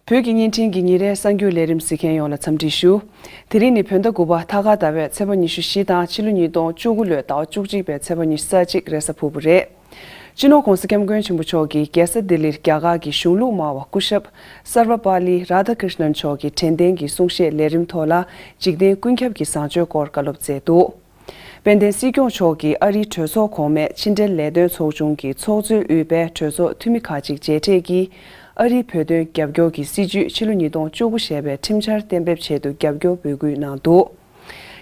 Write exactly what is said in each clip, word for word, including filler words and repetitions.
བོད་ཀྱི་བརྙན་འཕྲིན་གྱི་ཉིན་རེའི་གསར་འགྱུར་ལས་རིམ་གཟིགས་མཁན་ཡོངས་ལ་འཚམས་འདྲི་ཞུ། དེ་རིང་ནི་བོད་ཟླ་དགུ་པ་ཐ་སྐར་ཟླ་བའི་ཚེས་པ་ཉི་ཤུ་བཞི་དང་ཕྱི་ལོ་ཉིས་སྟོང་བཅུ་དགུ་ལོའི་ཟླ་བ་བཅུ་གཅིག་པའི་ཚེས་པ་ཉི་ཤུ་རྩ་གཅིག་རེས་གཟའ་ཕུར་བུ་རེད། སྤྱི་ནོར་༧གོང་ས་༧སྐྱབས་མགོན་ཆེན་པོ་མཆོག་གིས་རྒྱལ་ས་ལྡི་ལིར་རྒྱ་གར་གྱི་གཞུང་ལུགས་སྨྲ་བ་སྐུ་ཞབས་སརྦ་པཱ་ལི་རཱ་དྷ་ཀྲིཤ་ནན་མཆོག་གི་དྲན་རྟེན་གྱི་གསུང་བཤད་ལས་རིམ་ཐོག་ལ་འཇིག་རྟེན་ཀུན་ཁྱབ་ཀྱི་བཟང་སྤྱོད་སྐོར་བཀའ་སློབ་སྩལ་འདུག་དཔལ་ལྡན་སྲིད་སྐྱོང་མཆོག་གིས་ཨ་རིའི་གྲོས་ཚོགས་གོང་མའི་ཕྱི་འབྲེལ་ལས་དོན་ཚོགས་ཆུང་གི་ཚོགས་གཙོས་དབུས་པའི་གྲོས་ཚོགས་འཐུས་མི་ཁག་ཅིག་མཇལ་འཕྲད་ཀྱིས། ཨ་རིའི་བོད་དོན་རྒྱབ་སྐྱོར་གྱི་སྲིད་བྱུས་ཕྱི་ལོ་ཉིས་སྟོང་བཅུ་དགུ་ཞེས་པའི་ཁྲིམས་འཆར་གཏན་འབེབས་ཆེད་དུ་རྒྱབ་སྐྱོར་འབོད་སྐུལ་གནང་འདུག་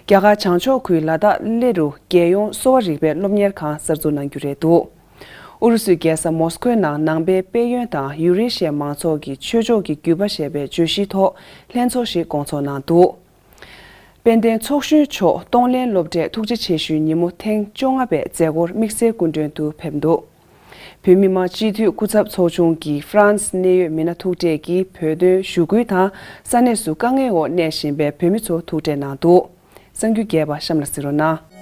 རྒྱ་གར་བྱང་ཕྱོགས་ཁུལ་ལ་དྭགས་གླེ་རུ་རྒྱལ་ཡོངས་གསོ་བ་རིག་པའི་སློབ་གཉེར་ཁང་གསར་འཛུགས་གནང་རྒྱུ་རེད་འདུག་ཨུ་རུ་སུའི་རྒྱལ་ས་མོ་སི་ཁོའི་ནང་ནང་པའི་དཔལ་ཡོན་དང་ཡུ་རེ་ཤི་ཡའི་མང་ཚོགས་ཀྱི་ཆོས་ཕྱོགས་ཀྱི་བརྒྱུད་པ་ཞེས་པའི་བརྗོད་གཞིའི་ཐོག་ལྷན་ཚོགས་ཤིག་བསྐོང་ཚོགས་གནང་འདུག་དཔལ་ལྡན་ཚོགས་གཞོན་མཆོག་གཏོང་ལེན་སློབ་གྲྭའི་ཐུགས་རྗེ་ཆེ་ཞུའི་ཉིན་མོ་ཐེངས་བཅོ་ལྔ་པའི་མཛད་སྒོར་དམིགས་བསལ་སྐུ་མགྲོན་དུ་ཕེབས་འདུག་བོད་མི་མང་སྤྱི་འཐུས་སྐུ་ཚབ་ཚོགས་ཆུང་གི་ཧྥ་རན་སི་གནད་ཡོད་མི་སྣ་ཐུག་འཕྲད་ཀྱིས་བོད་དོན་ཞུ་སྐུལ་དང་ས་གནས་སུ་དཀའ་ངལ་འོག་གནས་བཞིན་པའི་བོད་མི་ཚོ་ཐུག་འཕྲད་གནང་འདུག་གསར་འགྱུར་རྒྱས་པ་གཤམ་ལ་གཟིགས་རོགས་གནང་།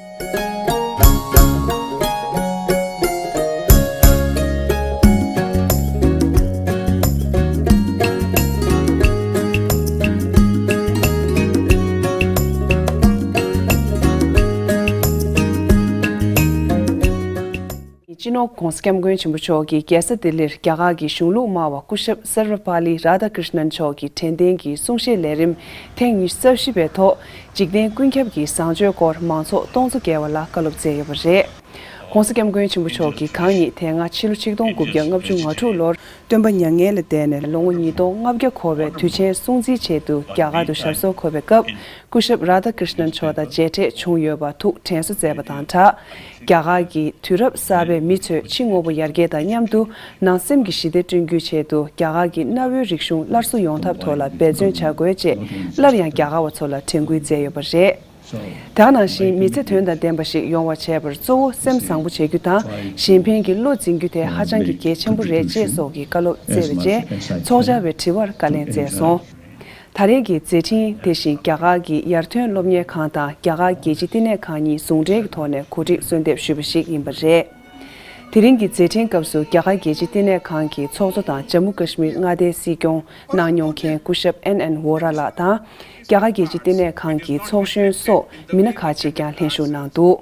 སྤྱི་ནོར་༧གོང་ས་༧སྐྱབས་མགོན་ཆེན་པོ་མཆོག་གིས་རྒྱལ་ས་ལྡི་ལིར་རྒྱ་གར་གྱི་གཞུང་ལུགས་སྨྲ་བ་སྐུ་ཞབས་སརྦ་པཱ་ལི་རཱ་དྷ་ཀྲིཤ་ནན་མཆོག་གི་དྲན་རྟེན་གྱི་གསུང་བཤད་ལས་རིམ་ཐེངས་ཉི་ཤུ་རྩ་བཞི་པའི་ཐོག་འཇིག་རྟེན་ཀུན་ཁྱབ་ཀྱི་བཟང་སྤྱོད་སྐོར་མང་ཚོགས་སྟོང་ཚོ་བརྒལ་བ་ལ་བཀའ་སློབ་སྩལ་ཡོད་པ་རེད། ༸གོང་ས་༸སྐྱབས་མགོན་ཆེན་པོ་མཆོག་གིས་གང་ཉིད་དེ་སྔ་ཕྱི་ལོ་ཆིག་སྟོང་དགུ་བརྒྱ་ལྔ་བཅུ་ང་དྲུག་ལོར་སྟོན་པ་མྱ་ངན་ལས་འདས་ནས་ལོ་ངོ་ཉིས་སྟོང་ལྔ་བརྒྱ་འཁོར་བའི་དུས་ཆེན་སྲུང་བརྩིའི་ཆེད་དུ་རྒྱ་གར་དུ་ཞབས་སོར་འཁོད་པའི་སྐབས། སྐུ་ཞབས་རཱ་དྷ་ཀྲིཤ་ནན་མཆོག་དང་མཇལ་འཕྲད་བྱུང་ཡོད་པ་ཐུགས་དྲན་གསོ་མཛད་པ་དང་སྦྲགས། རྒྱ་གར་གྱི་དུས་རབས་གསར་པའི་མི་ཚོས་ཕྱི་དངོས་པོ་ཡར་རྒྱས་དང་མཉམ་དུ་ནང་སེམས་ཀྱི་ཞི་བདེ་བསྐྲུན་རྒྱུའི་ཆེད་དུ་རྒྱ་གར་གྱི་གནའ་བོའི་རིག་གཞུང་སླར་གསོ་ཡོང་ཐབས་ཐོག་ལ་འབད་བརྩོན་བྱ་དགོས་ཅེས་སླར་ཡང་རྒྱ་གར་བ་ཚོ་ལ་དྲན་སྐུལ་མཛད་ཡོད་པ་རེད། དེ་ནང་བཞིན་མི་ཚེ་དོན་དང་ལྡན་པ་ཞིག་ཡོང་བ་བྱེད་པར་གཙོ་བོ་སེམས་བཟང་པོ་བྱེད་རྒྱུ་དང་། གཞན་ཕན་གྱི་བློ་འཛིན་རྒྱུ་དེ་ཧ་ཅང་གི་གལ་ཆེན་པོ་རེད་ཅེས་སོགས་ཀྱི་བཀའ་སློབ་སྩལ་བའི་རྗེས་ཚོགས་བཅར་བའི་དྲི་བར་བཀའ་ལན་སྩལ་སོང་། ད་རེས་ཀྱི་མཛད་འཕྲིན་དེ་བཞིན་རྒྱ་གར་གྱི་ཡར་ཐོན་སློབ་གཉེར་ཁང་དང་རྒྱ་གར་རྒྱལ་སྤྱིའི་བསྟི་གནས་ཁང་གཉིས་ཟུང་འབྲེལ་གྱི་ཐོག་ནས་གོ་སྒྲིག་གསོལ་འདེབས་ཞུས་པ་ཞིག་ཡིན་པ་རེད། དེ་རིང་གི་མཛད་འཕྲིན་སྐབས་སུ་རྒྱ་གར་རྒྱལ་སྤྱིའི་བསྟི་གནས་ཁང་གི་ཚོགས་གཙོ་དང་ཇམ་མུ་ཀ་ཤི་མིར་མངའ་སྡེའི་སྲིད་སྐྱོང་གནང་མྱོང་མཁན་སྐུ་ཞབས་ཨེན་ཨེན་ཝོ་ར་ལགས་དང་། རྒྱ་གར་རྒྱལ་སྤྱིའི་བསྟི་གནས་ཁང་གི་ཚོགས་གཞོན་སོགས་མི་སྣ་ཁག་ཅིག་ཀྱང་ལྷན་ཞུགས་གནང་འདུག་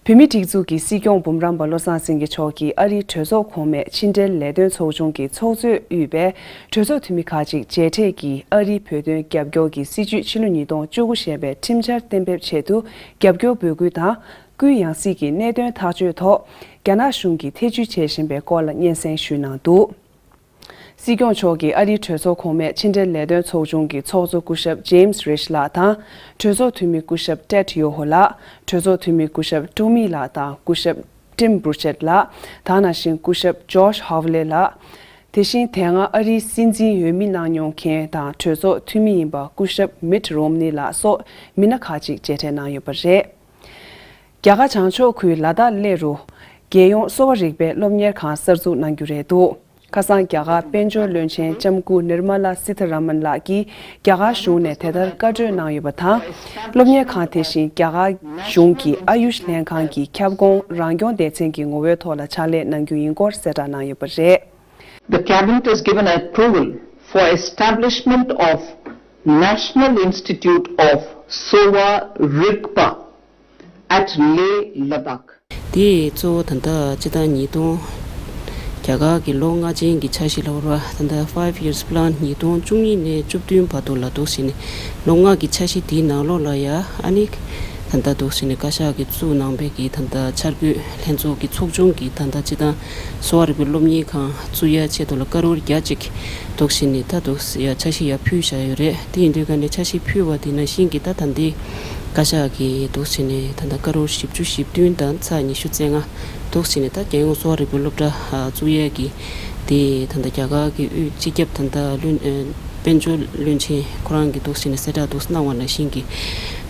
བོད་མིའི་སྒྲིག་འཛུགས་ཀྱི་སྲིད་སྐྱོང་འབུམ་རམས་པ་བློ་བཟང་སེང་གེ་མཆོག་གིས་ཨ་རིའི་གྲོས་ཚོགས་གོང་མའི་ཕྱི་འབྲེལ་ལས་དོན་ཚོགས་ཆུང་གི་ཚོགས་གཙོས་དབུས་པའི་གྲོས་ཚོགས་འཐུས་མི་ཁག་ཅིག་མཇལ་འཕྲད་ཀྱིས་ཨ་རིའི་བོད་དོན་རྒྱབ་སྐྱོར་གྱི་སྲིད་བྱུས་ཕྱི་ལོ་ཉིས་སྟོང་བཅུ་དགུ་ཞེས་པའི་ཁྲིམས་འཆར་གཏན་འབེབས་ཆེད་དུ་རྒྱབ་སྐྱོར་འབོད་སྐུལ་དང་། སྐུའི་ཡང་སྲིད་ཀྱི་གནད་དོན་ཐག་གཅོད་ཐོག་རྒྱ་ནག་གཞུང་གིས་ཐེ་བྱུས་བྱེད་བཞིན་པའི་སྐོར་ལ་སྙན་སེང་ཞུས་གནང་འདུག་སྲིད་སྐྱོང་མཆོག་གིས་ཨ་རིའི་གྲོས་ཚོགས་གོང་མའི་ཕྱི་འབྲེལ་ལས་དོན་ཚོགས་ཆུང་གི་ཚོགས་གཙོ་སྐུ་ཞབས་ཇེམ་སི་རིཆ་ལགས་དང་། གྲོས་ཚོགས་འཐུས་མི་སྐུ་ཞབས་ཏེད་ཡོ་ཧོ་ལགས། གྲོས་ཚོགས་འཐུས་མི་སྐུ་ཞབས་ཀྲུང་མི་ལགས་དང་སྐུ་ཞབས་ཏིམ་བྷུ་ཆེད་ལགས། དེ་ནང་བཞིན་སྐུ་ཞབས་ཇོ་ཤ་ཧ་ཝ་ལེ་ལགས། དེ་བཞིན་དེ་སྔ་ཨ་རིའི་སྲིད་འཛིན་འོས་མི་གནང་མྱོང་མཁན་དང་གྲོས་ཚོགས་འཐུས་མི་ཡིན་པ་སྐུ་ཞབས་མིཊ་རོམ་ནི་ལགས་སོགས་མི་སྣ་ཁག་ཅིག་མཇལ་འཕྲད་གནང་ཡོད་པ་རེད། རྒྱ་གར་བྱང་ཕྱོགས་ཁུལ་ལ་དྭགས་གླེ་རུ་རྒྱལ་ཡོངས་གསོ་བ་རིག་པའི་སློབ་གཉེར་ཁང་གསར་འཛུགས་གནང་རྒྱུ་རེད་འདུག་ཁ་སང་རྒྱ་གར་དཔལ་འབྱོར་བློན་ཆེན་ལྕམ་སྐུ་ནིར་མ་ལ་སི་ཐ་ར་མན་ལགས་ཀྱིས་རྒྱ་གར་གཞུང་ནས་དེ་ལྟར་བཀའ་འཁྲོལ་གནང་ཡོད་པ་དང་། སློབ་གཉེར་ཁང་དེ་བཞིན་རྒྱ་གར་གཞུང་གི་ཨ་ཡུཤ་ལྷན་ཁང་གི་ཁྱབ་ཁོངས་རང་སྐྱོང་སྡེ་ཚན་གྱི་ངོ་བོའི་ཐོག་ལ་ཕྱག་ལས་གནང་རྒྱུ་ཡིན་སྐོར་གསལ་བསྒྲགས་གནང་ཡོད་པ་རེད། The cabinet has given approval for establishment of National Institute of Sowa Rigpa at Leh, Ladakh. དེ་གཙོ་བོ་ད་ལྟ་སྤྱི་ཟླ་ཉིས་སྟོང་རྒྱ་གར་གྱི་ལོ་ལྔ་ཅན་གྱི་འཆར་གཞི་ལ་བར་བ་ད་ལྟ་Five Years Plan ཉིས་སྟོང་བཅུ་གཉིས་ནས་བཅུ་བདུན་བར་དུ་ལ་འདུག་ཟེར་ནས་ལོ་ལྔ་གི་འཆར་གཞི་དེའི་ནང་ལོགས་ལ་ཡ་ཨ་ནི་ད་ལྟ་འདུག་ཟེར་ནས་བཀའ་ཤག་གིས་བཙུགས་གནང་པའི་གི་ད་ལྟ་འཆར་འགོད་ལྷན་ཚོགས་ཀྱི་ཚོགས་ཆུང་གིས་ད་ལྟ་སྤྱི་བཏང་གསོ་བ་རིག་པའི་སློབ་གཉེར་ཁང་བཙུགས་ཡ་ཆེད་དུ་ལ་བཀའ་རོལ་རྒྱ་གཅིག་འདུག་ཟེར་ནས་ད་འདུག་ཡ་འཆར་གཞི་ཡ་ཕུལ་བཞག་ཡོད་རེད། དེ་ཡིན་དུས་ག་ནས་འཆར་གཞི་ཕུལ་བ་དེ་ནང་བཞིན་གྱི་ད་ད་ལྟའི་བཀའ་ཤག་གིས་འདུག་ཟེར་ནས་ད་ལྟ་བཀའ་རོལ་བཞི་བཅུ་ཞེ་བདུན་དང་ཚེག་ཉི་ཤུ་རྩ་ལྔ་འདུག་ཟེར་ནས་ད་རྒྱལ་ཡོངས་གསོ་བ་རིག་པའི་སློབ་གྲྭ་བཙུགས་ཡས་ཀྱི་དེ་ད་ལྟ་རྒྱ་གར་གྱི་དབུས་སྤྱི་ཁྱབ་ད་ལྟ་བློན་དཔལ་འབྱོར་བློན་ཆེན་ཁོ་རང་གིས་འདུག་ཟེར་ནས་གསལ་བསྒྲགས་འདུག་གནང་བ་ནང་བཞིན་གྱི་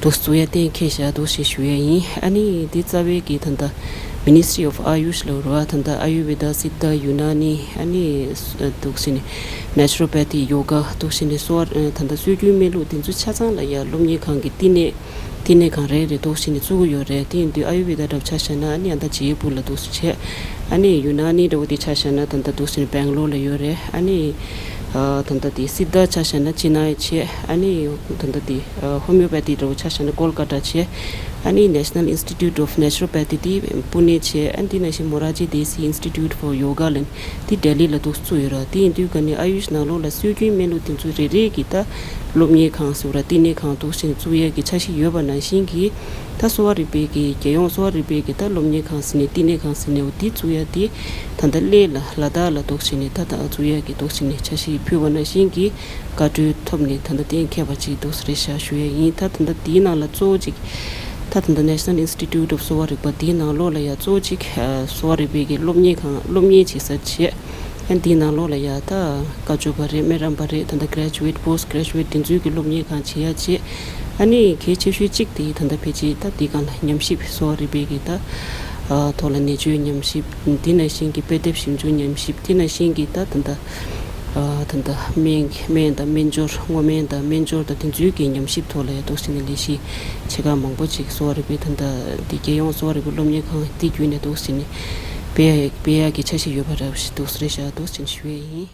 འདུག་བཙུགས་ཡས་གཏན་འཁེལ་བཞག་འདུག་ཞེས་ཞུ་ཡས་ཡིན། ཨ་ནི་འདི་རྩ་བའི་གི་ད་ལྟ་Ministry of Ayush ལབ་རེད་བ། ད་ལྟ་ཨ་ཡུར་བེ་ད། སིད་དྷ། ཡུ་ན་ནི། ཨ་ནི་འདུག་ཟེར་ནས་Naturopathy། ཡོ་ག་འདུག་ཟེར་ནས་གསོ་བ་ད་ལྟ་སྲོལ་རྒྱུན་སྨན་ལུགས་འདི་ཚོ་ཆ་ཚང་ལ་ཡ་སློབ་གཉེར་ཁང་གི་བསྟི་གནས་བསྟི་གནས་ཁང་རེ་རེ་འདུག་ཟེར་ནས་བཙུགས་ཀྱི་ཡོད་རེད། དེ་ཡིན་དུས་ཨ་ཡུར་བེ་ད་འདྲ་བོ་ཆ་བཞག་ན་ཨ་ནི་ཨ་ད་ཇེ་པུར་ལ་འདུག་སེ་བྱས། ཨ་ནི་ཡུ་ན་ནི་འདྲ་བོ་དེ་ཆ་བཞག་ན་ད་ལྟ་འདུག་ཟེར་ནས་སྦེང་ལོར་ལ་ཡོད་རེད། ཨ་ནི་ ད་ལྟ་དེ་སི་ད་ཆ་བཞག་ན་ཅི་ན་བྱས། ཨ་ནི་ད་ལྟ་དེ་ཧོ་མིའོ་པེ་ཐི་འདྲ་བོ་ཆ་བཞག་ན་ཀོལ་ཀ་ཏ་བྱས། ཨ་ནི་National Institute of Naturopathy དེ་པུ་ནེ་བྱས། ཨ་ནི་དེ་ནང་བཞིན་Morarji Desi Institute for Yoga ལབ་དེ་ལྡི་ལི་ལ་འདུག་བཙུགས་ཡོད་ར། དེ་ཡིན་དུས་ཀ་ནས་ཨ་ཡུཤ་ནང་ལོགས་ལ་སྲོལ་རྒྱུན་སྨན་ལུགས་དེ་ཚོ་རེ་རེ་གི་ད་སློབ་གཉེར་ཁང་ཟེར་བ་ར་བསྟི་གནས་ཁང་འདུག་བྱས་ནས་བཙུགས་ཡ་གི་འཆར་གཞི་ཡོད་པ་ནང་བཞིན་གྱི། ད་གསོ་བ་རིག་པའི་གི་རྒྱལ་ཡོངས་གསོ་བ་རིག་པའི་གི་ད་སློབ་གཉེར་ཁང་ཟེར་ནས་བསྟི་གནས་ཁང་ཟེར་ནས་འོ་དེ་བཙུགས་ཡ་དེ་ད་ལྟ་སླེ་ལ་ལ་དྭགས་ལ་འདུག་བྱས་ནས་ད་ད་བཙུགས་ཡ་གི་འདུག་བྱས་ནས་འཆར་གཞི་ཕུལ་བ་ནང་བཞིན་གྱི་བཀའ་འཁྲོལ་ཐོབ་ནས་ད་ལྟ་གཏན་འཁེལ་བ་ཅིག་འདུག་སེ་རེད་ཤག་ཞུ་ཡ་ཡིན། ད་ད་ལྟ་དེའི་ནང་ལ་གཙོ་བོ་ཅིག་ད་ད་ལྟ་National Institute of གསོ་བ་རིག་པ་དེའི་ནང་ལོགས་ལ་ཡ་གཙོ་བོ་ཅིག་གསོ་བ་རིག་པའི་གི་སློབ་གཉེར་ཁང་སློབ་གཉེར་བྱེད་ས་བྱས། ཨ་ནི་དེའི་ནང་ལོགས་ལ་ཡ་ད་བཀའ་ཆོས་པ་རེད། སྨན་རམས་པ་རེད། ད་ལྟ་graduate post graduate དེ་ཚོའི་གི་སློབ་གཉེར་ཁང་བྱེད་ཡ་བྱས། ཨ་ནི་གལ་ཆེ་ཤོས་གཅིག་དེ་ད་ལྟ་ཕལ་ཆེར་ད་དེའི་སྒང་ལ་ཉམས་ཞིབ་གསོ་བ་རིག་པའི་གི་ད་ཐོག་ལ་ནད་བཅོས་ཉམས་ཞིབ། དེ་ནང་བཞིན་གི་དཔེ་དེབ་ཞིབ་འཇུག་ཉམས་ཞིབ། དེ་ནང་བཞིན་གི་ད་ད་ལྟ་ད་ལྟ་སྨན་སྨན་དང་སྨན་སྦྱོར་སྔོ་སྨན་དང་སྨན་སྦྱོར་དང་དེ་ཚོའི་གི་ཉམས་ཞིབ་ཐོག་ལ་ཡ་འདུག་སེ་ནས་ལས་གཞི་ཆེ་ཁག་མང་པོ་ཅིག་གསོ་བ་རིག་པའི་ད་ལྟ་འདི་རྒྱལ་ཡོངས་གསོ་བ་རིག་པའི་སློབ་གཉེར་ཁང་འདི་བརྒྱུད་ནས་འདུག་སེ་ནས་སྤེལ་ཡ་སྤེལ་ཡ་གི་འཆར་གཞི་ཡོད་པ་འདྲ་བོ་ཞིག་འདུག་སེ་རེད་ཤག་འདུག་སེ་ནས་ཞུ་ཡ་ཡིན།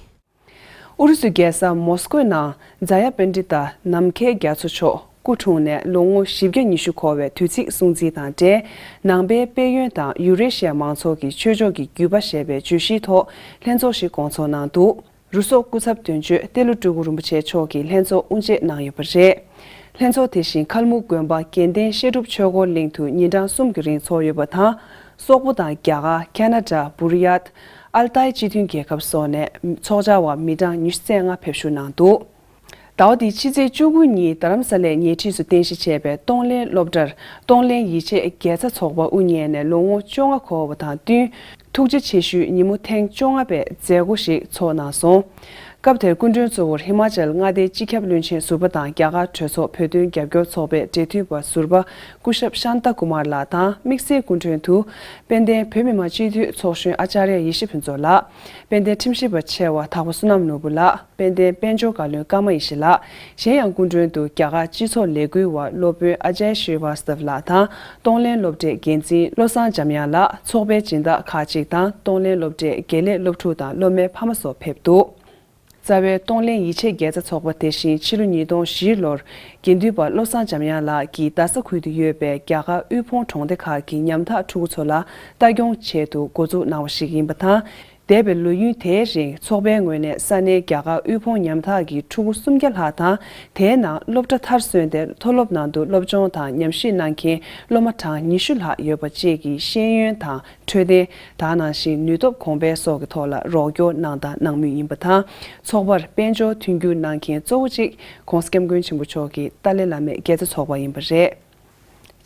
ཨུ་རུ་སུའི་རྒྱལ་ས་མོ་སྐོའི་ནང་ཛ་ཡ་པཎྜི་ཏ་ནམ་མཁའི་རྒྱ་མཚོ་མཆོག་སྐུ་འཁྲུངས་ནས་ལོ་ངོ་བཞི་བརྒྱ་ཉི་ཤུ་འཁོར་བའི་དུས་ཚིགས་སྲུང་བརྩི་དང་འབྲེལ། ནང་པའི་དཔལ་ཡོན་དང་ཡུ་རེ་ཤི་ཡ་མང་ཚོགས་ཀྱི་ཆོས་ཕྱོགས་ཀྱི་བརྒྱུད་པ་ཞེས་པའི་བརྗོད་གཞིའི་ཐོག་ལྷན་ཚོགས་ཤིག་སྐོང་ཚོགས་གནང་འདུག་རུ་སོག་སྐུ་ཚབ་དོན་གཅོད་ཏེ་ལོ་སྤྲུལ་སྐུ་རིན་པོ་ཆེ་མཆོག་གིས་ལྷན་ཚོགས་དབུ་འབྱེད་གནང་ཡོད་པ་རེད། ལྷན་ཚོགས་དེ་བཞིན་ཁལ་མུག་དགོན་པ་དགེ་ལྡན་བཤད་སྒྲུབ་ཆོས་འཁོར་གླིང་དུ་ཉིན་གྲངས་གསུམ་གྱི་རིང་འཚོགས་ཡོད་པ་དང་། སོག་པོ་དང་རྒྱ་གར། ཁ་ན་ཌ། བུ་རི་ཡཊ། ཨལ་ཏའི་སྤྱི་མཐུན་རྒྱལ་ཁབ་སོགས་ནས་ཚོགས་བཅར་བ་མི་གྲངས་ཉི་ཤུ་རྩ་ལྔ་ཕེབས་ཞུགས་གནང་འདུག་ཟླ་བ་འདིའི་ཕྱི་ཚེས་བཅུ་དགུ་ཉིན་རྡ་རམ་ས་ལའི་ཉེ་འཁྲིས་སུ་རྟེན་གཞི་བྱས་པའི་གཏོང་ལེན་སློབ་གྲྭར་གཏོང་ལེན་ཡིད་ཆེས་དགེ་རྩ་ཚོགས་པ་དབུ་བརྙེས་ནས་ལོ་ངོ་བཅོ་ལྔ་འཁོར་བ་དང་བསྟུན། ཐུགས་རྗེ་ཆེ་ཞུའི་ཉིན་མོ་ཐེངས་བཅོ་ལྔ་པའི་མཛད་སྒོ་ཞིག་ཚོགས་གནང་སོང་། སྐབས་དེར་སྐུ་མགྲོན་གཙོ་བོར་ཧི་མ་ཅལ་མངའ་སྡེའི་སྤྱི་ཁྱབ་བློན་ཆེན་ཟུར་པ་དང་རྒྱ་གར་གྲོས་ཚོགས་བོད་དོན་རྒྱབ་སྐྱོར་ཚོགས་པའི་འབྲེལ་མཐུད་པ་ཟུར་པ་སྐུ་ཞབས་ཤཱན་ཏཱ་ཀུ་མར་ལགས་དང་། དམིགས་བསལ་སྐུ་མགྲོན་དུ་དཔལ་ལྡན་བོད་མི་མང་སྤྱི་འཐུས་ཚོགས་གཞོན་ཨ་ཅཱརྱ་ཡེ་ཤེས་ཕུན་ཚོགས་ལགས། དཔལ་ལྡན་ཁྲིམས་ཞིབ་པ་ཆེ་བ་དྭགས་པོ་བསོད་ནམས་ནོར་བུ་ལགས། དཔལ་ལྡན་དཔལ་འབྱོར་བཀའ་བློན་ཀརྨ་ཡེ་ཤེས་ལགས། གཞན་ཡང་སྐུ་མགྲོན་དུ་རྒྱ་གར་སྤྱི་ཚོགས་ལས་འགུལ་བ་སློབ་དཔོན་ཨ་ཇའི་ཤྲི་ཝཱ་སྟབ་ལགས་དང་། གཏོང་ལེན་སློབ་གྲྭའི་འགན་འཛིན་བློ་བཟང་འཇམ་དབྱངས་ལགས། ཚོགས་པའི་སྦྱིན་བདག་ཁག་ཅིག་དང་། གཏོང་ལེན་སློབ་གྲྭའི་དགེ་ལས་སློབ་ཕྲུག་དང་སློབ་མའི་ཕ་མ་སོགས་ཕེབས་འདུག་རྩ་བའི་གཏོང་ལེན་ཡིད་ཆེས་དགེ་རྩ་ཚོགས་པ་དེ་བཞིན་ཕྱི་ལོ་ཉིས་སྟོང་བཞིའི་ལོར་དགེ་འདུན་པ་བློ་བཟང་འཇམ་དབྱངས་ལགས་ཀྱིས་རྡ་ས་ཁུལ་དུ་ཡོད་པའི་རྒྱ་གར་དབུལ་ཕོངས་གྲོང་སྡེ་ཁག་གི་ཉམ་ཐག་ཕྲུ་གུ་ཚོ་ལ་ལྟ་སྐྱོང་ཆེད་དུ་འགོ་འཛུགས་གནང་བ་ཞིག་ཡིན་པ་དང་། འདས་པའི་ལོ་ཡུན་དེའི་རིང་ཚོགས་པའི་ངོས་ནས་ས་གནས་རྒྱ་གར་དབུལ་ཕོངས་ཉམ་ཐག་གི་ཕྲུ་གུ་སུམ་བརྒྱ་ལྷག་དང་། དེའི་ནང་སློབ་གྲྭ་མཐར་སོན་ཏེ་མཐོ་སློབ་ནང་དུ་སློབ་སྦྱོང་དང་ཉམས་ཞིབ་གནང་མཁན་སློབ་མ་གྲངས་ཉི་ཤུ་ལྷག་ཡོད་པ་བཅས་ཀྱི་ཤེས་ཡོན་དང་འཕྲོད་བསྟེན། དེ་ནང་བཞིན་ནུས་སྟོབས་གོང་འཕེལ་སོགས་ཀྱི་ཐོག་ལ་རོགས་སྐྱོར་གནང་དང་གནང་མུས་ཡིན་པ་དང་། ཚོགས་པར་དཔལ་འབྱོར་མཐུན་འགྱུར་གནང་མཁན་གཙོ་བོ་གཅིག་༸གོང་ས་༸སྐྱབས་མགོན་ཆེན་པོ་མཆོག་གི་ཏཱ་ལའི་བླ་མའི་དགེ་རྩ་ཚོགས་པ་ཡིན་པ་རེད།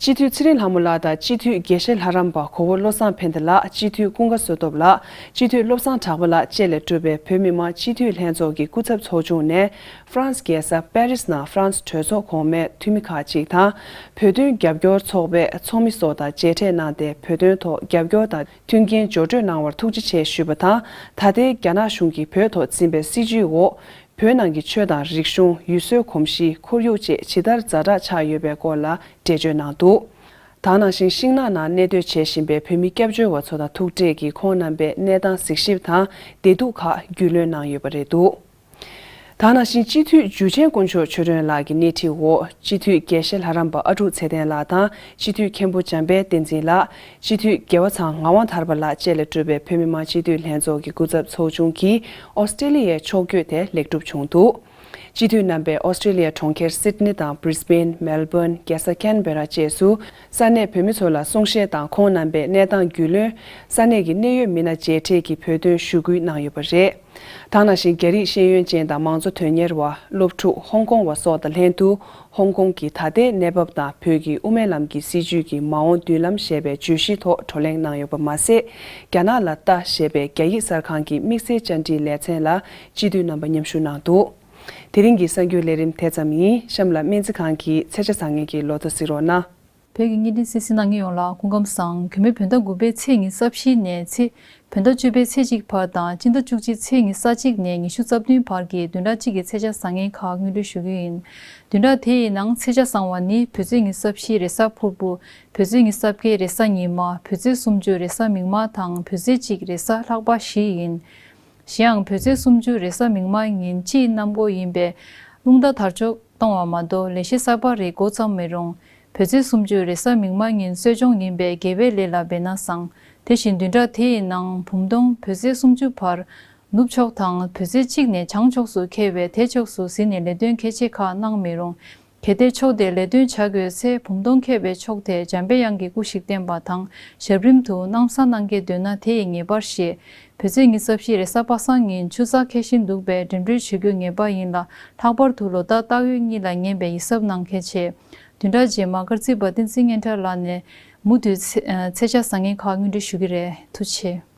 སྤྱི་འཐུས་ཚེ་རིང་ལྷ་མོ་ལགས་དང་སྤྱི་འཐུས་དགེ་བཤེས་ལྷ་རམས་པ་གོ་བོ་བློ་བཟང་ཕན་བདེ་ལགས། སྤྱི་འཐུས་ཀུན་དགའ་བསོད་སྟོབས་ལགས། སྤྱི་འཐུས་བློ་བཟང་གྲགས་པ་ལགས་བཅས་ལས་གྲུབ་པའི་བོད་མི་མང་སྤྱི་འཐུས་ལྷན་ཚོགས་ཀྱི་སྐུ་ཚབ་ཚོགས་ཆུང་ནས། ཧྥ་རན་སི་རྒྱལ་ས་པེ་རིས་ནང་ཧྥ་རན་སི་གྲོས་ཚོགས་གོང་མའི་འཐུས་མི་ཁག་ཅིག་དང་། བོད་དོན་རྒྱབ་སྐྱོར་ཚོགས་པའི་ཚོགས་མི་སོགས་དང་མཇལ་འཕྲད་གནང་སྟེ། བོད་དོན་ཐོག་རྒྱབ་སྐྱོར་དང་མཐུན་རྐྱེན་སྦྱོར་སྤྲོད་གནང་བར་ཐུགས་རྗེ་ཆེ་ཞུས་པ་དང་། ད་ལྟའི་རྒྱ་ནག་གཞུང་གིས་བོད་ཐོག་འཛིན་པའི་སྲིད་བྱུས་འོག་བོད་ནང་གི་ཆོས་དང་རིག་གཞུང་། ཡུལ་སྲོལ་གོམས་གཤིས། ཁོར་ཡུག་བཅས་ཇི་ལྟར་ཛ་དྲག་ཆགས་ཡོད་པའི་སྐོར་ལ་འགྲེལ་བརྗོད་གནང་འདུག་དེ་ནང་བཞིན་ཤིང་ནགས་ནང་གནས་སྡོད་བྱེད་བཞིན་པའི་བོད་མི་སྐྱབས་བཅོལ་བ་ཚོ་དང་ཐུག་འཕྲད་ཀྱིས་ཁོང་རྣམ་པའི་གནས་སྟངས་གཟིགས་ཞིབ་དང་བདེ་སྡུག་ཁག་རྒྱུས་ལོན་གནང་ཡོད་པ་རེད་འདུག་དེ་ནང་བཞིན་སྤྱི་འཐུས་འཇུ་ཆེན་དཀོན་མཆོག་ཆོས་སྒྲོན་ལགས་ཀྱི་སྣེ་ཁྲིད་འོག་སྤྱི་འཐུས་དགེ་བཤེས་ལྷ་རམས་པ་ཨ་ཀྲུག་ཚེ་བརྟན་ལགས་དང་། སྤྱི་འཐུས་མཁན་པོ་འཇམ་དཔལ་བསྟན་འཛིན་ལགས། སྤྱི་འཐུས་རྒྱལ་བ་ཚང་ངག་དབང་ཐར་པ་ལགས་བཅས་ལས་གྲུབ་པའི་བོད་མི་མང་སྤྱི་འཐུས་ལྷན་ཚོགས་ཀྱི་སྐུ་ཚབ་ཚོགས་ཆུང་གིས་ཨོ་སི་ཀྲེ་ལི་ཡའི་ཕྱོགས་བསྐྱོད་དེ་ལེགས་གྲུབ་བྱུང་འདུག་སྤྱི་འཐུས་རྣམ་པས་ཨོ་སི་ཀྲེ་ལི་ཡའི་གྲོང་ཁྱེར་སིད་ནི་དང་བྷི་རིས་བྷེན། མེལ་བྷོན། རྒྱལ་ས་ཁན་བྷེ་ར་བཅས་སུ་ས་གནས་བོད་མི་ཚོ་ལ་གསུང་བཤད་དང་། ཁོང་རྣམ་པའི་གནས་སྟངས་རྒྱུས་ལོན། ས་གནས་ཀྱི་གནད་ཡོད་མི་སྣ་མཇལ་འཕྲད་ཀྱིས་བོད་དོན་ཞུ་སྐུལ་གནང་ཡོད་པ་རེད། དེ་ནང་བཞིན་རྒྱ་རིགས་ཤེས་ཡོན་ཅན་དང་མང་གཙོ་དོན་གཉེར་བ། སློབ་ཕྲུག་ཧོང་ཀོང་བ་སོགས་དང་ལྷན་དུ། ཧོང་ཀོང་གི་ད་ལྟའི་གནས་བབ་དང་། བོད་ཀྱི་དབུ་མའི་ལམ་གྱི་སྲིད་བྱུས་ཀྱི་མ་འོངས་མདུན་ལམ་ཞེས་པའི་བརྗོད་གཞིའི་ཐོག་བགྲོ་གླེང་གནང་ཡོད་པ་མ་ཟད། རྒྱ་ནག་ལ་ལྟ་ཞེས་པའི་རྒྱ་ཡིག་གསར་ཁང་གི་དམིགས་བསལ་བཅར་འདྲིའི་ལེ་ཚན་ལ་སྤྱི་འཐུས་རྣམ་པ་མཉམ་ཞུགས་གནང་འདུག་དེ་རིང་གི་གསར་འགྱུར་ལས་རིམ་དེ་ཙམ་ཡིན། གཤམ་ལ་སྨན་རྩིས་ཁང་གི་ཚེས་ཆ་བཟང་ངན་གྱི་ལོ་ཐོ་གཟིགས་རོགས་གནང་། བོད་ཀྱི་བརྙན་འཕྲིན་གསན་གཟིགས་གནང་མཁན་ཡོངས་ལ་སྐུ་ཁམས་བཟང་། གུས་མོས་བོད་ཟླ་དགུ་པའི་ཚེས་ཉི་ཤུ་རྩ་བཞི་ནས་ཚེས་བོད་ཟླ་བཅུ་པའི་ཚེས་གཅིག་བར་དང་། སྤྱི་ཟླ་བཅུ་གཅིག་ཚེས་ཉི་ཤུ་རྩ་གཅིག་ནས་ཉི་ཤུ་རྩ་བདུན་བར་གྱི་བདུན་ཕྲག་གཅིག་གི་ཚེས་ཆ་བཟང་ངན་ཁག་སྔོན་འགྲོ་ཞུ་རྒྱུ་ཡིན། བདུན་ཕྲག་དེའི་ནང་ཚེས་ཆ་བཟང་བ་ནི་བོད་ཚེས་ཉི་ཤུ་རྩ་བཞི་རེས་གཟའ་ཕུར་བུ། བོད་ཚེས་ཉི་ཤུ་རྩ་བརྒྱད་རེས་གཟའ་ཉི་མ། བོད་ཚེས་སུམ་ཅུ་རེས་གཟའ་མིག་དམར་དང་། བོད་ཚེས་གཅིག་རེས་གཟའ་ལྷག་པ་བཞི་ཡིན། གཞན་ཡང་བོད་ཚེས་སུམ་ཅུ་རེས་གཟའ་མིག་དམར་ཉིན་སྤྱིའི་གནམ་སྒོ་ཡིན་པས་རླུང་རྟ་དར་ལྕོག་གཏོང་བ་མ་གཏོགས་ལས་གཞི་གསར་པ་རེ་འགོ་བརྩམས་མི་རུང་། བོད་ཚེས་སུམ་ཅུ་རེས་གཟའ་མིག་དམར་ཉིན་གསོལ་སྦྱོང་ཡིན་པས་དགེ་བའི་ལས་ལ་འབད་ན་བཟང་། དེ་བཞིན་བདུན་ཕྲག་དེ་ཡི་ནང་བུམ་སྟོང་བོད་ཚེས་སུམ་ཅུ་བར་ནུབ་ཕྱོགས་དང་བོད་ཚེས་གཅིག་ནས་བྱང་ཕྱོགས་སུ་འཁེལ་བས་དེ་ཕྱོགས་སུ་གཟིགས་ནས་ལས་དོན་གལ་ཆེ་ཁག་གནང་མི་རུང་། གལ་ཏེ་ཕྱོགས་དེར་ལས་དོན་བྱ་དགོས་ཚེ་བུམ་སྟོང་འཁེལ་བའི་ཕྱོགས་དེར་འཇམ་པའི་དབྱངས་ཀྱི་སྐུ་ཞིག་བསྟན་པ་དང་ཞབས་རིམ་དུ་སྣང་བསང་གནང་གལ་འདོད་ན་དེ་ཡི་ངེས་པར་བཞེས། བོད་ཚེས་ཉི་ཤུ་རྩ་བཞི་རེས་གཟའ་པ་སངས་ཉིན་ཆུ་ཚགས་འཁེལ་བཞིན་འདུག་པས་འགྲིམ་འགྲུལ་བྱེད་རྒྱུ་ངེས་པ་ཡིན་ལ། ལྷག་པར་དུ་ལོ་རྟགས་སྟག་ཡོས་གཉིས་ལ་ཉན་པའི་ཡིད་གཟབ་གནང་གལ་ཆེ། བདུན་ཕྲག་རྗེས་མ་སྐར་རྩིས་པ་བསྟན་འཛིན་སྙན་གྲགས་ལགས་ནས་མུ་མཐུད་ཚེས་ཚེས་ཆ་བཟང་ངན་ཁག་སྙན་སྒྲོན་ཞུ་གི་རེད། ཐུགས་རྗེ་ཆེ།